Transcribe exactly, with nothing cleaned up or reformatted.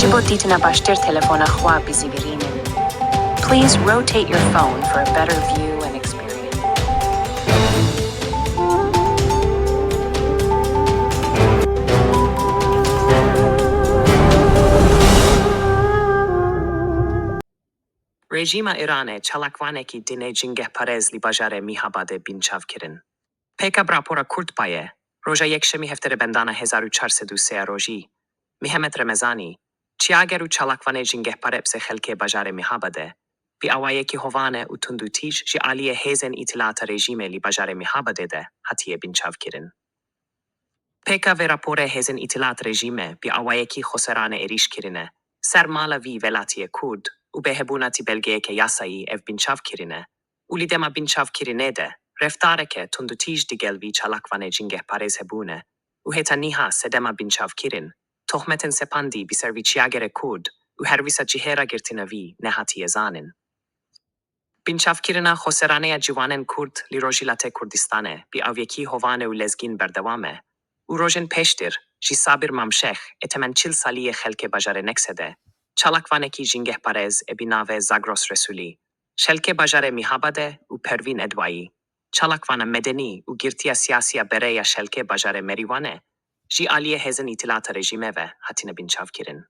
Ji bo dîtina baştir telefona xwe bizîvirînin. Please rotate your phone for a better view and experience. Rejîma Îranê çalakvanekî dinê cingehparêz li bajarê Mîhabadê binçav kirin. Pêka bi rapora Kurdpayê, roja Yekşemî hevdeh Rêbendana hezar û çar sed û sê ya rojî, Mihemed Remezanî, çiyager û çalakvanê cingehpare bi xelkê bajarê Mîhabadê, bi awayekî hovane û tundûtîj ji aliyê hêzên îtilata rejîmê li bajarê Mîhabadê de hatiye binçavkirin. Pêka vê raporê hêzên îtilat rejîmê bi awayekî xweserane êrîş kirine ser mala vî welatiyê Kurd û bê hebûna ti belgeyeke yasayî ev binçav kirine û li dema binçavkirinê de reftareke tundûtîj digel vî çalakvanê cingehparêz hebûne û heta niha sedema binçavkirin tohmetên sepandî bi ser vî çiyagerê Kurd û her wisa cihê ragirtina vî nehatiye zanin. Binçavkirina xweserane ya ciwanên Kurd li Rojhilatê Kurdistanê bi awayekî hovane û lezgîn berdewam e û rojên pêştir jî Sabir Mamşêx ê temen çil salî yê xelkê bajarê Neksê de çalakvanekî cingehparêz ê bi navê Zagros Resûlî, xelkê bajarê Mîhabadê û Pervîn Edwayî, çalakvana medenî û girtiya siyasî ya berê ya xelkê bajarê Merîwanê, ji aliyê hêzên îtilata rejîmê ve hatine binçavkirin.